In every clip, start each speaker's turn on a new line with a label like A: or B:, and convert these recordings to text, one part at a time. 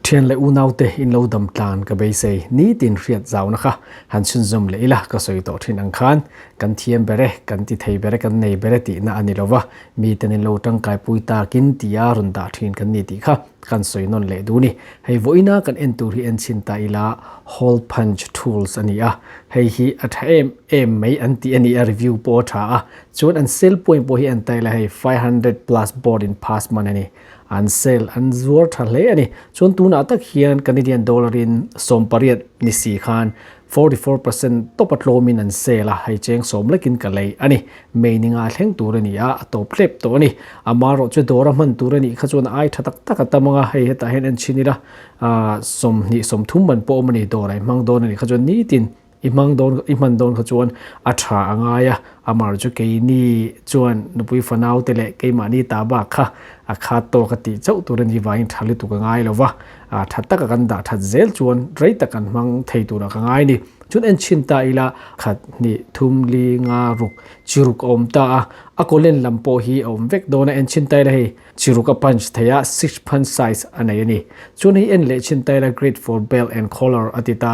A: Thian leh unaute in lo dam tlan ka beisei nitin hriat zauna kha han chhunzawm leh ila ka sawi tawh thin ang khan kan thiam ber e, kan ti thei ber e, kan nei ber e tihna a ni lova, miten in lo tangkaipui takin tia rawn dah thin kan ni tih kha kan sawi nawn leh duh ni. Hei vawiina kan en tur hi en chhin ta ila hole punch tools a ni a, hei hi a tha em em mai an tih a ni a, review pawh a tha a, chuan an sell point pawh hi en ta ila hei 500 plus board in past month a ni. An sale an zuar tha hle a ni. Chuan tunah tak hian Canadian dollar in 18 ni si khan 44% tawp a tlawmin an sale a, hei cheng sawm lekin ka lei a ni. May ni nga thleng tur a ni a, a tawp hlep tawh a ni. Amaherawh chu dawr a hman tur a nih kha chuan a ai tha tak tak a tam ang a, hei hetah hian en chhin ila 20 30 man pawh awm a ni, dawr a inhmang dawn a nih kha chuan nitin I hmang dawn, i hman dawn kha chuan a tha a ngai a, amar chu keini chuan nupui fanau te leh keimahni ta bak kha a khat tawk a tih chauh tur a nih vangin tha lutuk a ngai lo va, a tha taka kan dah that zel chuan rei tak kan hmang thei turah ka ngai ni. Chuan en chhin ta ila khat hnih thum li nga ruk chi ruk a awm ta a, a kawlen lam pawh hi a awm vek dawn a, en chhin ta ila hei Chiruk a punch thei a, six punch size a nei a ni. Chuan hei en leh chin ta ila great for belt and collar a ti ta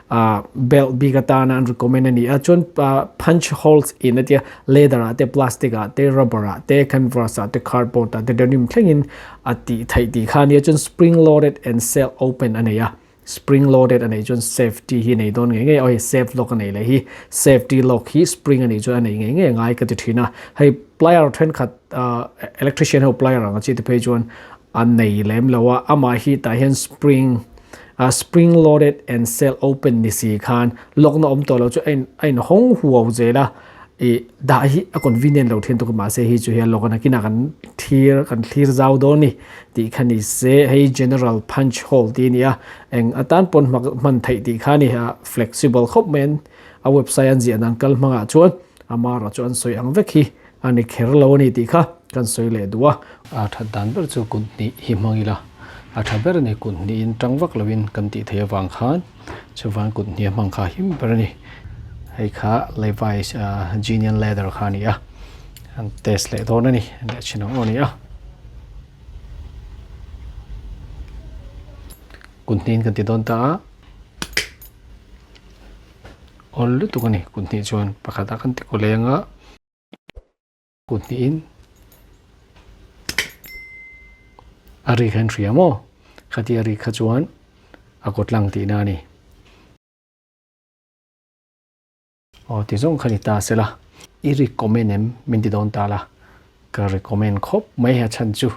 A: a, belt bik atana an recommend a ni a. Chuan punch holes in a tia leather ah te, plastic ah te, rubber ah te, canvas ah te, cardboard ah te, denim thlengin a tih theih tih kha a ni a. Chuan spring loaded and cell open a nei a. Spring loaded a neih chuan safety hi nei dawn ngei ngei a, hei safe lock a neih leh hi safety lock hi spring a nih chuan a nei ngei ngei a ngai ka ti thin a, hei plier thenkhat electrician ho plier ang chi te phei chuan a nei lem lo a, amah hi tah hian spring spring loaded and cell open ni si khan lock na awm tawh lo chu a in a in hawng huau zel a. I dah hi a convenient lo thin tuk a mahse hi chu hian lawkana kinah kan thlir kan thlir zau dawn ni tih kha ni se hei general punch hole tih a ni a eng atan pawn hma hman theih tih kha a ni a flexible khawp mai an a website an ziah dan kal hmangah chuan amara chu an sawi ang vek hi a ni kher lo a ni tih kha kan sawi leh duh a. A that dan ber chu kut hnih hi hmang ila a tha ber a ni kut hnihin tang vak lovin kan tih theih avang khan. Chuvan kut hniam hmang kha him ber a ni. Hei kha Levi's Genian leather kha a ni a. An test leh dawn a ni. An leh chhin ang aw a ni a. Kut hnihin kan ti dawn ta a. Awl lutuk a ni. Kut hnih chuan pakhatah kan ti kaw leng a. Kut hnihin a ri kha in hria maw? Khati a ri kha chuan a kawt lang tihna a ni. Aw ti zawng kha ni ta sela, i recommend em min ti dawn ta la, ka recommend khawp mai a chhan chu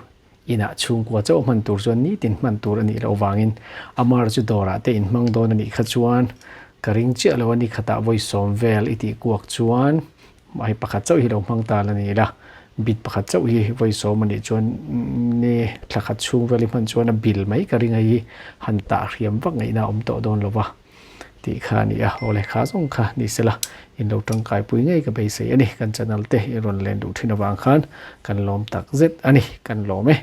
A: inah chhungkua chauh hman tur chuan nitin hman tur a nih loh vangin amar chu dawrah te inhmang dawn a nih kha chuan ka ring chiah lo a ni khatah vawi sawm vel i tih kuak chuan Hei pakhat chauh hi lo hmang ta la ni ila, bit pakhat chauh hi vawi sawm a nih chuan ni thla khat chhung vel i hman chuan a bil mai ka ring a hi han tah hriam vak ngaihna a awm tawh dawn lo va tih kha a ni a, awle kha zawng kha ni sela in lo tangkai pui ngei ka beisei a ni, kan channel te i rawn len duh thin avang khan kan lawm tak zet a ni, kan lawm e.